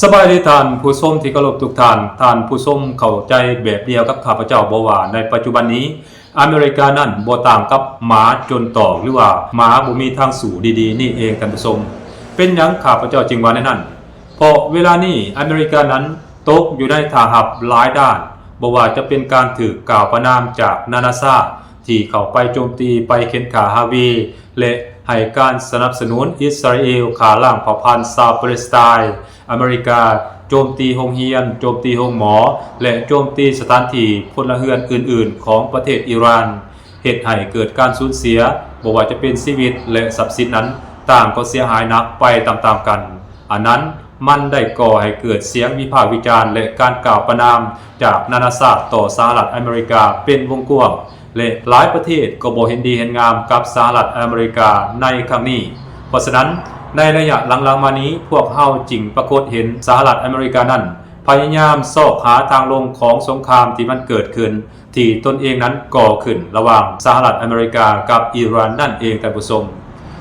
ສະບາຍດີທ່ານຜູ້ຊົມທີ່ເຄົາລົບທຸກທ່ານ. ທ່ານຜູ້ຊົມເຂົ້າໃຈແບບດຽວກັບຂ້າພະເຈົ້າບໍ່ວ່າໃນປັດຈຸບັນນີ້ ອາເມລິການັ້ນບໍ່ຕ່າງກັບໝາຈົນຕອກ ຫຼືວ່າໝາບໍ່ມີທາງສູ້ດີໆນີ້ເອງທ່ານຜູ້ຊົມ. ເປັນຫຍັງຂ້າພະເຈົ້າຈຶ່ງວ່າແນວນັ້ນ? ເພາະເວລານີ້ອາເມລິການັ້ນຕົກຢູ່ໃນທ່າຮັບຫຼາຍດ້ານ, ບໍ່ວ່າຈະເປັນການຖືກກ່າວປະນາມຈາກນານາຊາດ ທີ່ເຂົ້າໄປໂຈມຕີ ໄປເຂັນຂ້າຮາວີ ແລະ ໃຫ້ການສະໜັບສະໜູນອິດສະຣາເອລຂ້າລ້າງເຜົ່າພັນຊາວປາເລສໄຕ. ອາເມລິກາໂຈມຕີໂຮງຮຽນ, ໂຈມຕີໂຮງໝໍ ແລະ ໂຈມຕີສະຖານທີ່ພົນລະເຮືອນອື່ນໆຂອງປະເທດອີຣານ, ເຮັດໃຫ້ເກີດການສູນເສຍ ບໍ່ວ່າຈະເປັນຊີວິດ ແລະ ຊັບສິນນັ້ນ ຕ່າງກໍເສຍຫາຍໜັກໄປຕາມໆກັນ. ອັນນັ້ນມັນໄດ້ກໍ່ໃຫ້ເກີດສຽງວິພາກວິຈານ ແລະ ການກ່າວປະນາມຈາກນານາຊາດຕໍ່ສະຫະລັດອາເມລິກາເປັນວົງກວ້າງ ແລະ ຫຼາຍປະເທດກໍບໍ່ເຫັນດີເຫັນງາມກັບສະຫະລັດອາເມລິກາໃນຄັ້ງນີ້. ເພາະສະນັ້ນ ໃນໄລຍະຫຼັງໆມານີ້ ພວກເຮົາຈຶ່ງປາກົດເຫັນສະຫະລັດອາເມລິການັ້ນ ພະຍາຍາມຊອກຫາທາງລົງຂອງສົງຄາມທີ່ມັນເກີດຂຶ້ນ ທີ່ຕົນເອງນັ້ນກໍ່ຂຶ້ນລະຫວ່າງສະຫະລັດອາເມລິກາກັບອີຣານນັ້ນເອງທ່ານຜູ້ຊົມ.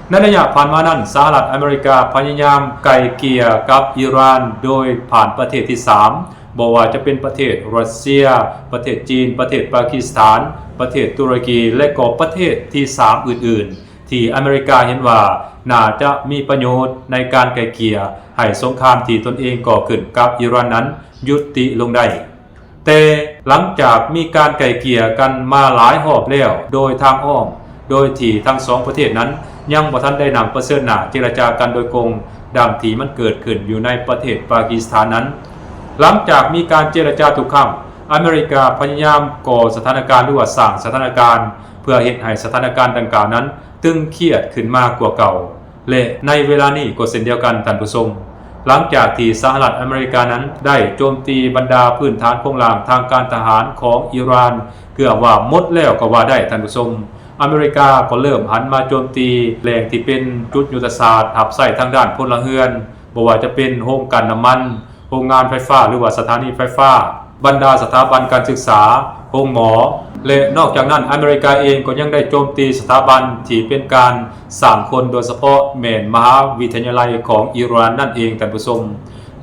ໃນໄລຍະຜ່ານມານັ້ນ ສະຫະລັດອາເມລິກາພະຍາຍາມໄກ່ເກ່ຍກັບອີຣານໂດຍຜ່ານປະເທດທີສາມ ບໍ່ວ່າຈະເປັນປະເທດຣັດເຊຍ, ປະເທດຈີນ, ປະເທດປາກິສຖານ, ປະເທດຕຸລະກີ ແລະ ກໍປະເທດທີສາມອື່ນໆ ທີ່ອາເມລິກາເຫັນວ່າໜ້າຈະມີປະໂຫຍດໃນການໄກ່ເກ່ຍໃຫ້ສົງຄາມທີ່ຕົນເອງກໍ່ຂຶ້ນກັບອີຣານນັ້ນຢຸດຕິລົງໄດ້. ແຕ່ຫຼັງຈາກມີການໄກ່ເກ່ຍກັນມາຫຼາຍຮອບແລ້ວໂດຍທາງອ້ອມ, ໂດຍທີ່ທັງສອງປະເທດນັ້ນຍັງບໍ່ທັນໄດ້ນັ່ງປະເຊີນໜ້າເຈລະຈາກັນໂດຍກົງ ດັ່ງທີ່ມັນເກີດຂຶ້ນຢູ່ໃນປະເທດປາກິສຖານນັ້ນ. ຫຼັງຈາກມີການເຈລະຈາທຸກຄັ້ງ, ອາເມລິກາພະຍາຍາມກໍ່ສະຖານະການ ຫຼືວ່າສ້າງສະຖານະການ ເພື່ອເຮັດໃຫ້ສະຖານະການດັ່ງກ່າວນັ້ນຕຶງຄຽດຂຶ້ນມາກວ່າເກົ່າ. ແລະ ໃນເວລານີ້ກໍເຊັ່ນດຽວກັນທ່ານຜູ້ຊົມ, ຫຼັງຈາກທີ່ສະຫະລັດອາເມລິການັ້ນໄດ້ໂຈມຕີບັນດາພື້ນຖານໂຄງລ່າງທາງການທະຫານຂອງອີຣານເກືອບວ່າໝົດແລ້ວກໍວ່າໄດ້ທ່ານຜູ້ຊົມ, ອາເມລິກາກໍເລີ່ມຫັນມາໂຈມຕີແຫຼ່ງທີ່ເປັນຈຸດຍຸດທະສາດຮັບໃຊ້ທາງດ້ານພົນລະເຮືອນ, ບໍ່ວ່າຈະເປັນໂຮງກັ່ນນ້ຳມັນ, ໂຮງງານໄຟຟ້າ ຫຼືວ່າສະຖານີໄຟຟ້າ, ບັນດາສະຖາບັນການສຶກສາ, ໂຮງໝໍ ແລະ ນອກຈາກນັ້ນ ອາເມລິກາເອງກໍຍັງໄດ້ໂຈມຕີສະຖາບັນທີ່ເປັນການສ້າງຄົນ, ໂດຍສະເພາະແມ່ນມະຫາວິທະຍາໄລຂອງອີຣານນັ້ນເອງທ່ານຜູ້ຊົມ.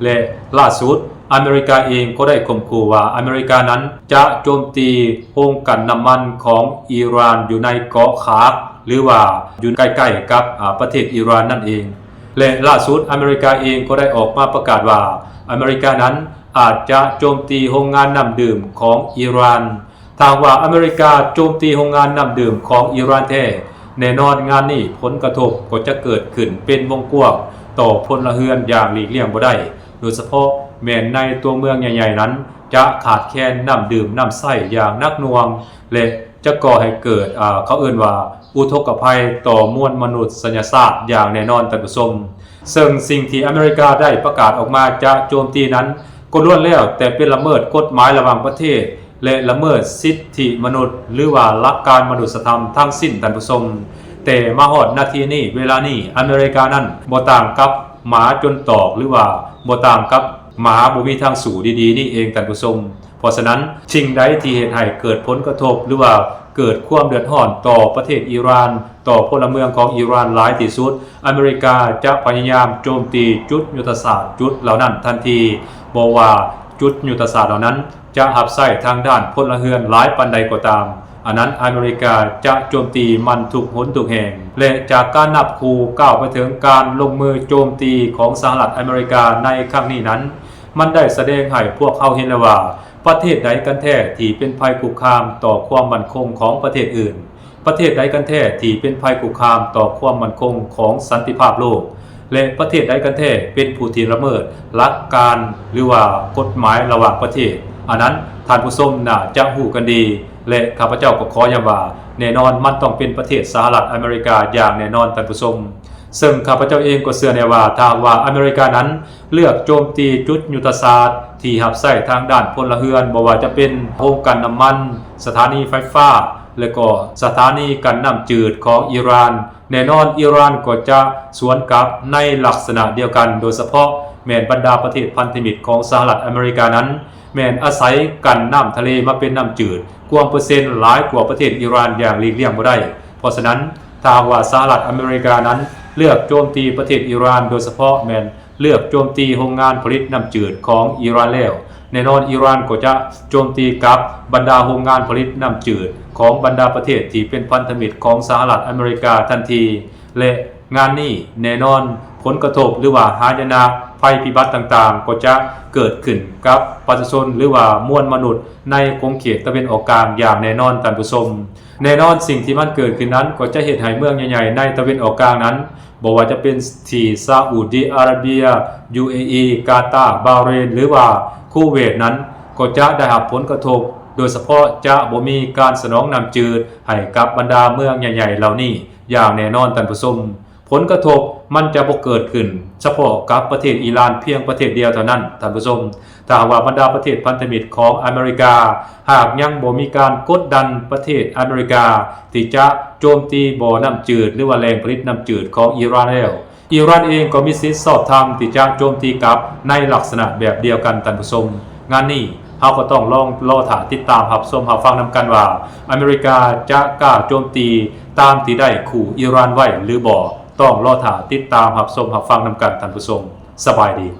ແລະ ລ່າສຸດ ອາເມລິກາເອງກໍໄດ້ຂົ່ມຂູ່ວ່າອາເມລິການັ້ນຈະໂຈມຕີໂຮງກັ່ນນ້ຳມັນຂອງອີຣານຢູ່ໃນເກາະຄາກ ຫຼືວ່າຢູ່ໃກ້ໆກັບ ອາ ປະເທດອີຣານນັ້ນເອງ. ແລະ ລ່າສຸດອາເມລິກາເອງກໍໄດ້ອອກມາປະກາດວ່າ ອາເມລິການັ້ນອາດຈະໂຈມຕີໂຮງງານນ້ຳດື່ມຂອງອີຣານ. ຖ້າຫາກວ່າອາເມລິກາໂຈມຕີໂຮງງານນ້ຳດື່ມຂອງອີຣານແທ້, ແນ່ນອນງານນີ້ຜົນກະທົບກໍຈະເກີດຂຶ້ນເປັນວົງກວ້າງຕໍ່ພົນລະເຮືອນຢ່າງຫຼີກລ່ຽງບໍ່ໄດ້, ໂດຍສະເພາະແມ່ນໃນຕົວເມືອງໃຫຍ່ໆນັ້ນຈະຂາດແຄນນ້ຳດື່ມນ້ຳໃຊ້ຢ່າງໜັກໜ່ວງ ແລະ ຈະກໍ່ໃຫ້ເກີດ ເຂົາເອີ້ນວ່າອຸທົກກະໄພຕໍ່ມວນມະນຸດສະຍະຊາດຢ່າງແນ່ນອນທ່ານຜູ້ຊົມ. ເຊິ່ງສິ່ງທີ່ອາເມລິກາໄດ້ປະກາດອອກມາຈະໂຈມຕີນັ້ນ ກໍລ້ວນແລ້ວແຕ່ເປັນລະເມີດກົດໝາຍລະຫວ່າງປະເທດ ແລະ ລະເມີດສິດທິມະນຸດ ຫຼືວ່າຫຼັກການມະນຸດສະທຳທັງສິ້ນທ່ານຜູ້ຊົມ. ແຕ່ມາຮອດນາທີນີ້ ເວລານີ້ ອາເມລິການັ້ນບໍ່ຕ່າງກັບໝາຈົນຕອກ ຫຼືວ່າບໍ່ຕ່າງກັບໝາບໍ່ມີທາງສູ້ດີໆນີ້ເອງທ່ານຜູ້ຊົມ. ເພາະສະນັ້ນ ສິ່ງໃດທີ່ເຮັດໃຫ້ເກີດຜົນກະທົບ ຫຼືວ່າເກີດຄວາມເດືອດຮ້ອນຕໍ່ປະເທດອີຣານ, ຕໍ່ພົນລະເມືອງຂອງອີຣານຫຼາຍທີ່ສຸດ, ອາເມລິກາຈະພະຍາຍາມໂຈມຕີຈຸດຍຸດທະສາດຈຸດເຫຼົ່ານັ້ນທັນທີ, ບໍ່ວ່າຈຸດຍຸດທະສາດເຫຼົ່ານັ້ນຈະຮັບໃຊ້ທາງດ້ານພົນລະເຮືອນຫຼາຍປານໃດກໍຕາມ, ອັນນັ້ນອາເມລິກາຈະໂຈມຕີມັນທຸກຫົນທຸກແຫ່ງ. ແລະ ຈາກການນັບຄູ່ກ້າວໄປເຖິງການລົງມືໂຈມຕີຂອງສະຫະລັດອາເມລິກາໃນຄັ້ງນີ້ນັ້ນ, ມັນໄດ້ສະແດງໃຫ້ພວກເຮົາເຫັນແລ້ວວ່າ ປະເທດໃດກັນແທ້ທີ່ເປັນໄພຄຸກຄາມຕໍ່ຄວາມໝັ້ນຄົງຂອງປະເທດອື່ນ? ປະເທດໃດກັນແທ້ທີ່ເປັນໄພຄຸກຄາມຕໍ່ຄວາມໝັ້ນຄົງຂອງສັນຕິພາບໂລກ? ແລະ ປະເທດໃດກັນແທ້ເປັນຜູ້ທີ່ລະເມີດຫຼັກການ ຫຼືວ່າກົດໝາຍລະຫວ່າງປະເທດ? ອັນນັ້ນທ່ານຜູ້ຊົມໜ້າຈະຮູ້ກັນດີ ແລະ ຂ້າພະເຈົ້າກໍຂໍຢ້ຳວ່າ ແນ່ນອນມັນຕ້ອງເປັນປະເທດສະຫະລັດອາເມລິກາຢ່າງແນ່ນອນທ່ານຜູ້ຊົມ. ເຊິ່ງຂ້າພະເຈົ້າເອງກໍເຊື່ອແນ່ວ່າ ຖ້າຫາກວ່າອາເມລິການັ້ນເລືອກໂຈມຕີຈຸດຍຸດທະສາດທີ່ຮັບໃຊ້ທາງດ້ານພົນລະເຮືອນ, ບໍ່ວ່າຈະເປັນໂຮງກັ່ນນ້ຳມັນ, ສະຖານີໄຟຟ້າ ແລະ ກໍສະຖານີກັ່ນນ້ຳຈືດຂອງອີຣານ, ແນ່ນອນອີຣານກໍຈະສວນກັບໃນລັກສະນະດຽວກັນ, ໂດຍສະເພາະແມ່ນບັນດາປະເທດພັນທະມິດຂອງສະຫະລັດອາເມລິການັ້ນ ແມ່ນອາໄສກັ່ນນ້ຳທະເລມາເປັນນ້ຳຈືດ, ກວມເປີເຊັນຫຼາຍກວ່າປະເທດອີຣານຢ່າງຫຼີກລ່ຽງບໍ່ໄດ້. ເພາະສະນັ້ນ ຖ້າຫາກວ່າສະຫະລັດອາເມລິການັ້ນເລືອກໂຈມຕີປະເທດອີຣານ, ໂດຍສະເພາະແມ່ນ ເລືອກໂຈມຕີໂຮງງານຜະລິດນ້ຳຈືດຂອງອີຣານແລ້ວ, ແນ່ນອນອີຣານກໍຈະໂຈມຕີກັບບັນດາໂຮງງານຜະລິດນ້ຳຈືດຂອງບັນດາປະເທດທີ່ເປັນພັນທະມິດຂອງສະຫະລັດອາເມລິກາທັນທີ ແລະ ງານນີ້ແນ່ນອນຜົນກະທົບ ຫຼືວ່າຫາຍະນະໄພພິບັດຕ່າງໆ ກໍຈະເກີດຂຶ້ນກັບປະຊາຊົນ ຫຼືວ່າມວນມະນຸດໃນຂົງເຂດຕາເວັນອອກກາງຢ່າງແນ່ນອນທ່ານຜູ້ຊົມ. ແນ່ນອນສິ່ງທີ່ມັນເກີດຂຶ້ນນັ້ນກໍຈະເຮັດໃຫ້ເມືອງໃຫຍ່ໆໃນຕາເວັນອອກກາງນັ້ນ ບໍ່ວ່າຈະເປັນທີ່ຊາອຸດີອາຣາເບຍ, ຢູເອອີ, ກາຕາ, ບາເຣນ ຫຼືວ່າຄູເວດນັ້ນ ກໍຈະໄດ້ຮັບຜົນກະທົບ, ໂດຍສະເພາະຈະບໍ່ມີການສະໜອງນ້ຳຈືດໃຫ້ກັບບັນດາເມືອງໃຫຍ່ໆເຫຼົ່ານີ້ຢ່າງແນ່ນອນທ່ານຜູ້ຊົມ. ຜົນກະທົບມັນຈະບໍ່ເກີດຂຶ້ນສະເພາະກັບປະເທດອີຣານພຽງປະເທດດຽວເທົ່ານັ້ນທ່ານຜູ້ຊົມ. ຖ້າຫາກວ່າບັນດາປະເທດພັນທະມິດຂອງອາເມລິກາ ຫາກຍັງບໍ່ມີການກົດດັນປະເທດອາເມລິກາທີ່ຈະໂຈມຕີບໍ່ນ້ຳຈືດ ຫຼືວ່າແຫຼ່ງຜະລິດນ້ຳຈືດຂອງອີຣານແລ້ວ, ອີຣານເອງກໍມີສິດຊອບທຳທີ່ຈະໂຈມຕີກັບໃນລັກສະນະແບບດຽວກັນທ່ານຜູ້ຊົມ. ງານນີ້ເຮົາກໍຕ້ອງລອງລໍຖ້າຕິດຕາມຮັບຊົມຮັບຟັງນຳກັນວ່າ ອາເມລິກາຈະກ້າໂຈມຕີຕາມທີ່ໄດ້ຂູ່ອີຣານໄວ້ຫຼືບໍ່? ຕ້ອງລໍຖ້າຕິດຕາມຮັບຊົມຮັບຟັງນຳກັນທ່ານຜູ້ຊົມ. ສະບາຍດີ.